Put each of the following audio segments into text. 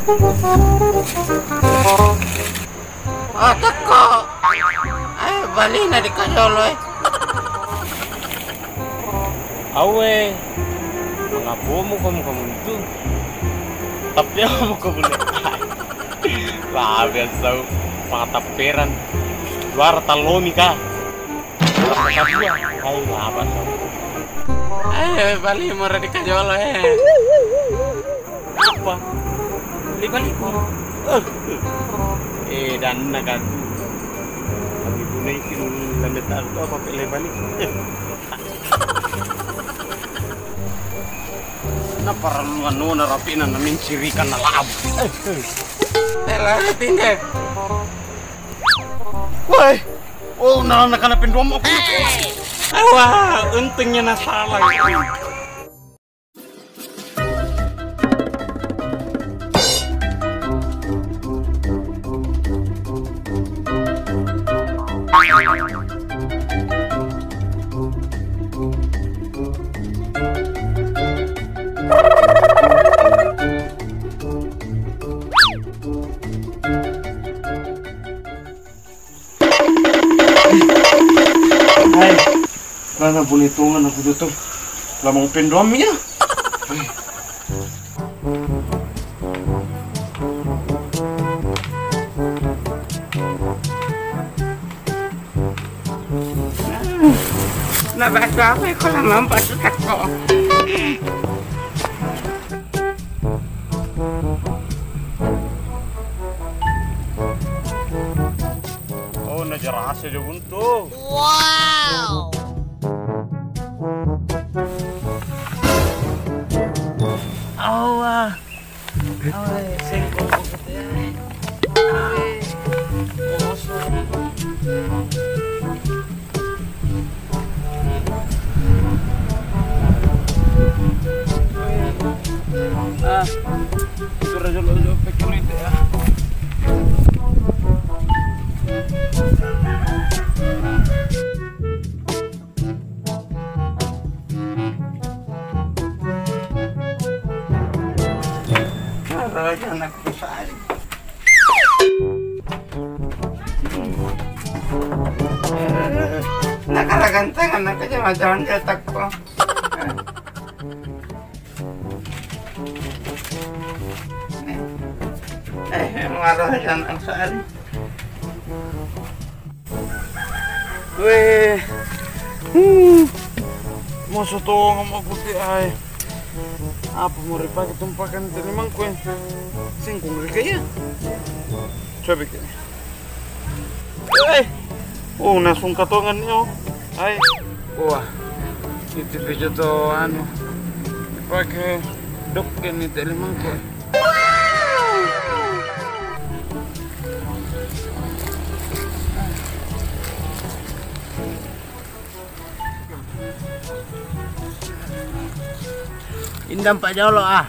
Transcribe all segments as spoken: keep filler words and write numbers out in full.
Oh, teko. Ai, bali na di kajolo e. Awe, manga bomu kamu kamu itu. Tapi apa kamu le? Lah, biasa pangataperan. Luar talomi ka. Ai, bali mora di kajolo e. Apa? Bali bali ko. Eh, dan na ka. Kami punai ki dulu na metal tu apa pele bali. Na paralungan nona rapi na na mincirikan na lab. Tela tinde. Woi. Oh, na, na kana pendom. Awa, untungnya na sala. Ai, nana buni tungan aku dutu. Lamang pendom ya. Ai. Na ba sa ko lamang ba su tako. Oh, na jara ase jo buntu. Wow. Awa. Awa, sengko ko kete. Awa. Ah, itu raja lo jo pekelite ya. Raja na kusari. Nakaragantengan na kaja majan ja tako. Eh, mara jan angsari. Weh. Hmm. Moso tonga mo kuti ai. Apa mo ri pake tumpakan teni mangkue. Singkong ri kaya. Coba ke. Ai. Oh, na sungka tongan ni, oh. Ai. Wah. Iti pijo to anu. Pake dok ke ni teli mangko. Indang pa jolo ah.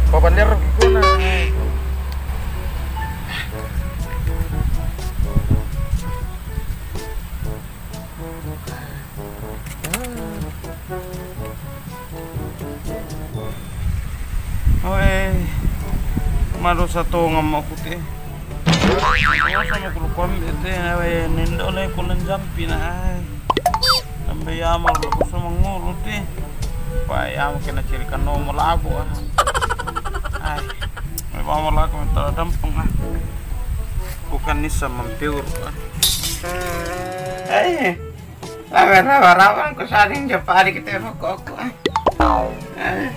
Papaler ki kona. Oi, malo sa tonga mo kuti. Malo sa mo kulu kwambi te, oi, nindo le kulan jampi na, ai. Tambe ya mo lo kuso manguru ti. Pa ya mo kena ciri kano mo labo, ah. Ai, me ba mo lako me tara dampung, ah. Kukan nisa mampiur, ah. Ai. Laba, laba, laba, ku saling ja pari kite fokoko. Ai.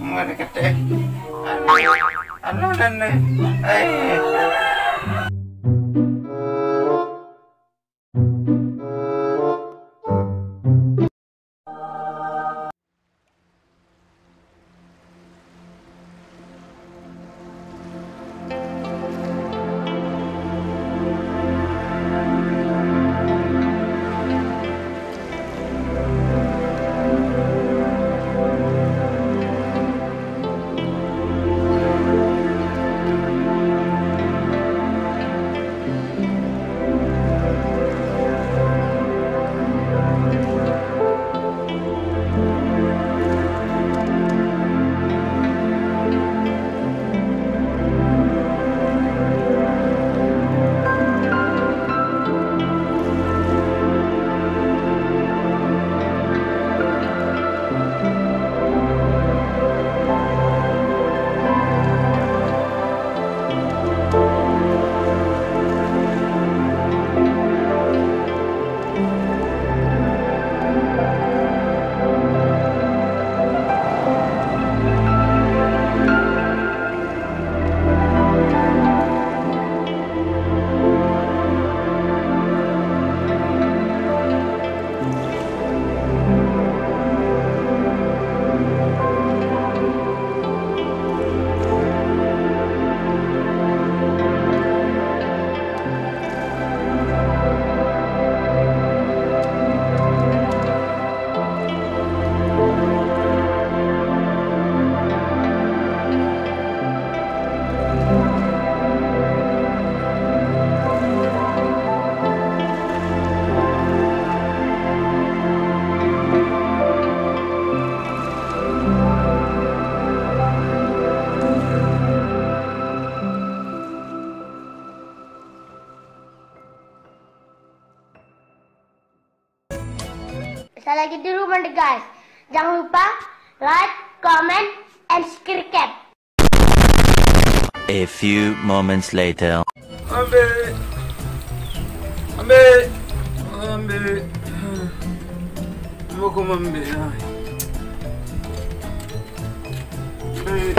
Mari kite. Anu, anu, nene. Ai. Salagi dulu mandi, guys. Jangan lupa like, comment, and subscribe. A few moments later. Ambe. Ambe. Ambe. Moko mambe. Ambe.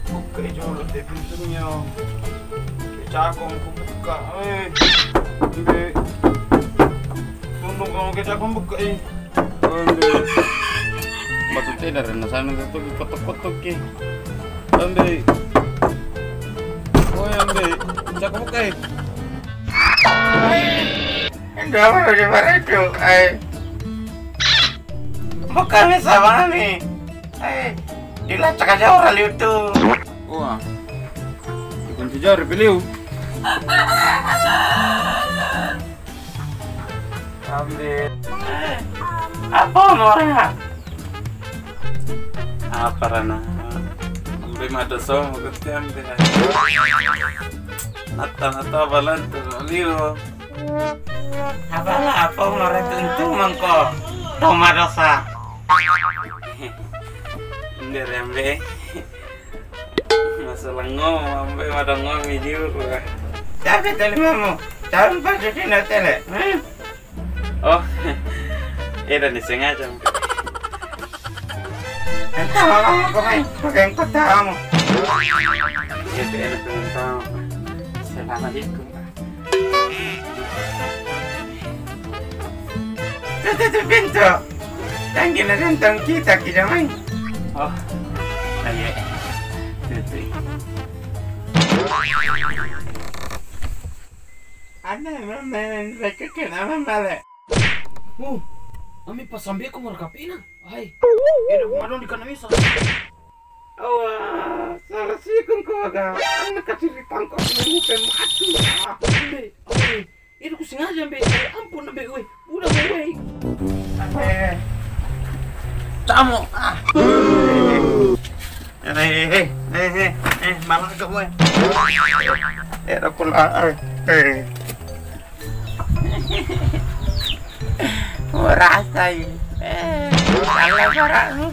Buka i jolo te pintu nyo. Keca ko buka. Ambe. Ambe. Tundu ko keca ko buka i. Ambe. Batu tela rena sana tu kotok-kotok ki. Ambe. Oi, ambe. Caka buka i. Enda baru di baretu, ai. Buka mi sama mi. Ai. Dila caka jauh ra liu tu. Wah. Kunci jauh ra piliu. Ambe. Apa mo ra? Apa ra na? Ambe madosa mo kuti ambe. Nata, nata balan tu liu. Apa la, apa mo ra tuntu mangko? Toma dosa. Inde re ambe. Masalah ngo, ambe mada ngo video ko. Tapi tele mamu, tapi pasti sini tele. Hmm? Oh, eda ni sengaja. Entah, mamu, ko mai, ko keng kota mamu. Eda, eda, ko entah. Assalamualaikum. Tutu, tutu, pintu. Tangki na tangki, taki jamai. Oh, aye. Tutu. Ana, mama, mama, keke na mama le. Oh, ami pasambe ko marka pina. Ai. Eda ko madong di kana misa. Awa, sala si kong ko aga. Ana kasi di pangko ni pe matu. Ambe, ambe. Eda ko sengaja ambe. Ai, ampun ambe, oi. Uda mo, oi. Ambe. Tamo. Ah. Eh, eh, eh, eh, eh, malah ka, oi. Eda ko la, eh, eh. Murasa i. Eh, ala bara.